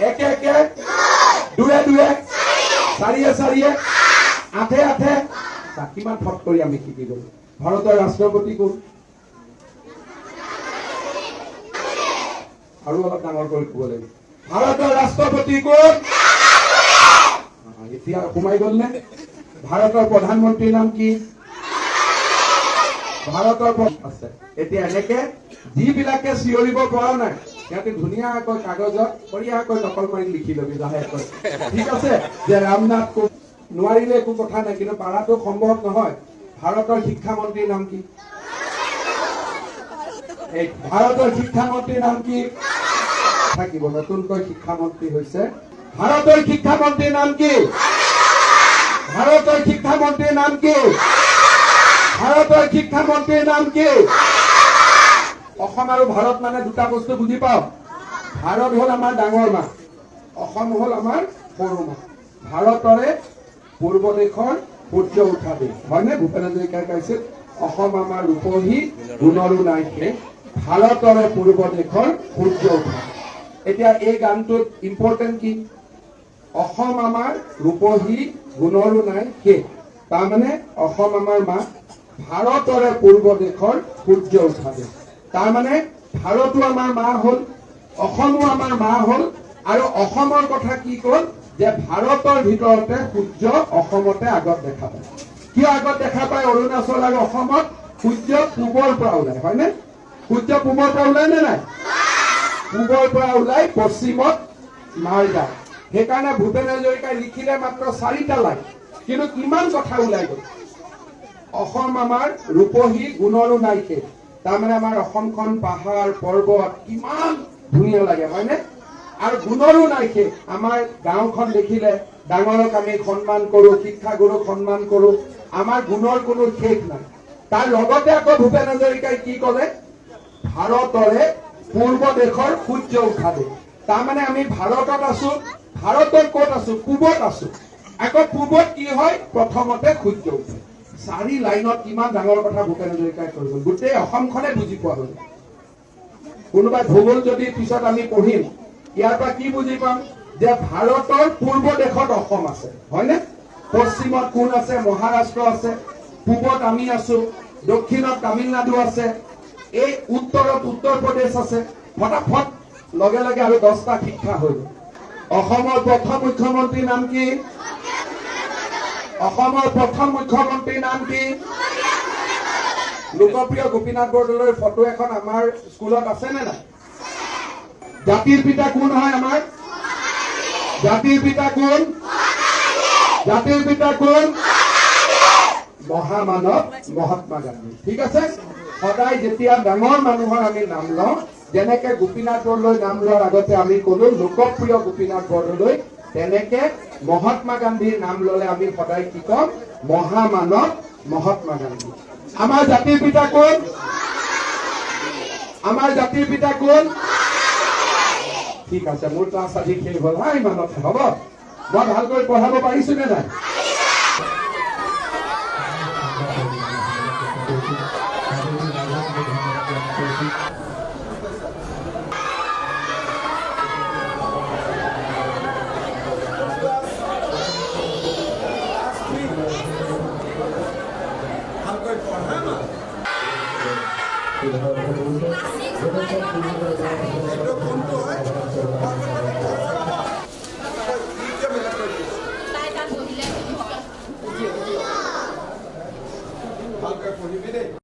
একে একে, দুয়ে দুয়ে, চাৰিয়ে চাৰিয়ে, আঠে আঠে। কিমান ফট কৰি আমি শিকি গলো। ভাৰতৰ ৰাষ্ট্ৰপতি কোন? আৰু অলপ ডাঙৰ কৰি ক'ব লাগিব। ভাৰতৰ ৰাষ্ট্ৰপতি কোন? এতিয়া সোমাই গ'ল নে? ভাৰতৰ প্ৰধানমন্ত্ৰীৰ নাম কি? ভাৰতৰ আছে। এতিয়া এনেকে যিবিলাকে চিঞৰিব পৰা নাই, সিহঁতে ধুনীয়াকৈ কাগজত বঢ়িয়াকৈ নকল মাৰি লিখি ল'বি লাহেকৈ, ঠিক আছে? যে ৰামনাথ কোবিন্দ। নোৱাৰিলে একো কথা নাই, কিন্তু পাৰাটো সম্ভৱ নহয়। ভাৰতৰ শিক্ষামন্ত্ৰীৰ নাম কি? এই ভাৰতৰ শিক্ষামন্ত্ৰীৰ নাম কি থাকিব? নতুনকৈ শিক্ষামন্ত্ৰী হৈছে। ভাৰতৰ শিক্ষামন্ত্ৰীৰ নাম কি? ভাৰতৰ শিক্ষামন্ত্ৰীৰ নাম কি? ভাৰতৰ শিক্ষামন্ত্ৰীৰ নাম কি? অসম আৰু ভাৰত মানে দুটা বস্তু বুজি পাওঁ। ভাৰত হ'ল আমাৰ ডাঙৰ মা, অসম হ'ল আমাৰ সৰু মা। ভাৰতৰে পূৰ্ব দেশৰ সূৰ্য উঠা দেশ, হয়নে? ভূপেন হাজৰিকাই গাইছিল, অসম আমাৰ ৰূপহী গুণৰো নাই শেষ, ভাৰতৰে পূৰ্ব দেশৰ সূৰ্য উঠা। এতিয়া এই গানটোত ইম্পৰ্টেণ্ট কি? অসম আমাৰ ৰূপহী গুণৰো নাই শেষ, তাৰমানে অসম আমাৰ মা, ভাৰতৰে পূৰ্ব দেশৰ সূৰ্য উঠা দেশ। তাৰমানে ভাৰতো আমাৰ মা হ'ল, অসমো আমাৰ মা হ'ল। আৰু অসমৰ কথা কি ক'ল? যে ভাৰতৰ ভিতৰতে সূৰ্য অসমতে আগত দেখা পায়। কিয় আগত দেখা পায়? অৰুণাচল আৰু অসমত সূৰ্য পূবৰ পৰা ওলায়, হয়নে? সূৰ্য পূবৰ পৰা ওলায় নে নাই? পূবৰ পৰা ওলাই পশ্চিমত মাৰ যায়। সেইকাৰণে ভূপেন হাজৰিকাই লিখিলে মাত্ৰ চাৰিটা লাইন, কিন্তু কিমান কথা ওলাই গ'ল। অসম আমাৰ ৰূপহী গুণৰো নাই শেষ, তাৰমানে আমাৰ অসমখন পাহাৰ পৰ্বত কিমান ধুনীয়া লাগে, হয়নে? আৰু গুণৰো নাই শেষ। আমাৰ গাঁওখন দেখিলে ডাঙৰক আমি সন্মান কৰো, শিক্ষাগুৰুক সন্মান কৰো, আমাৰ গুণৰ কোনো শেষ নাই। তাৰ লগতে আকৌ ভূপেন হাজৰিকাই কি ক'লে? ভাৰতৰে পূৰ্ব দেশৰ সূৰ্য উঠা দেশ। তাৰমানে আমি ভাৰতত আছো, ভাৰতৰ ক'ত আছো? পূবত আছো। আকৌ পূবত কি হয়? প্ৰথমতে সূৰ্য উঠে। চাৰি লাইনত কিমান ডাঙৰ কথা ভূপেন হাজৰিকাই কৈ গ'ল, গোটেই অসমখনে বুজি পোৱা হ'ল। কোনোবাই ভূগোল যদি পিছত আমি পঢ়িম, ইয়াৰ পৰা কি বুজি পাম? যে ভাৰতৰ পূৰ্ব দেশত অসম আছে, হয়নে? পশ্চিমত কোন আছে? মহাৰাষ্ট্ৰ আছে। পূবত আমি আছো, দক্ষিণত তামিলনাডু আছে, এই উত্তৰত উত্তৰ প্ৰদেশ আছে। ফটাফট লগে লগে আৰু 10টা শিক্ষা হৈ গ'ল। অসমৰ প্ৰথম মুখ্যমন্ত্ৰীৰ নাম কি? অসমৰ প্ৰথম মুখ্যমন্ত্ৰীৰ নাম কি? লোকপ্ৰিয় গোপীনাথ বৰদলৈৰ ফটো এখন আমাৰ স্কুলত আছে নে নাই? জাতিৰ পিতা কোন হয় আমাৰ? জাতিৰ পিতা কোন? জাতিৰ পিতা কোন? মহামানৱ মহাত্মা গান্ধী। ঠিক আছে। সদায় যেতিয়া ডাঙৰ মানুহৰ আমি নাম লওঁ, যেনেকে গোপীনাথ বৰদলৈ নাম লোৱাৰ আগতে আমি কলো লোকপ্ৰিয় গোপীনাথ বৰদলৈ, তেনেকে মহাত্মা গান্ধীৰ নাম ললে আমি সদায় কি ক'ম? মহামানৱ মহাত্মা গান্ধী। আমাৰ জাতিৰ পিতা কোন? আমাৰ জাতিৰ পিতা কোন? ঠিক আছে, মোৰ ক্লাছ আজি শেষ হ'ল। হা, ইমানতে হ'ব। মই ভালকৈ পঢ়াব পাৰিছো নে নাই? ভালকৈ পঢ়া না। এইটো কোনটো হয়? তাই তাত বহিলে ভালকৈ পঢ়িবি দেই।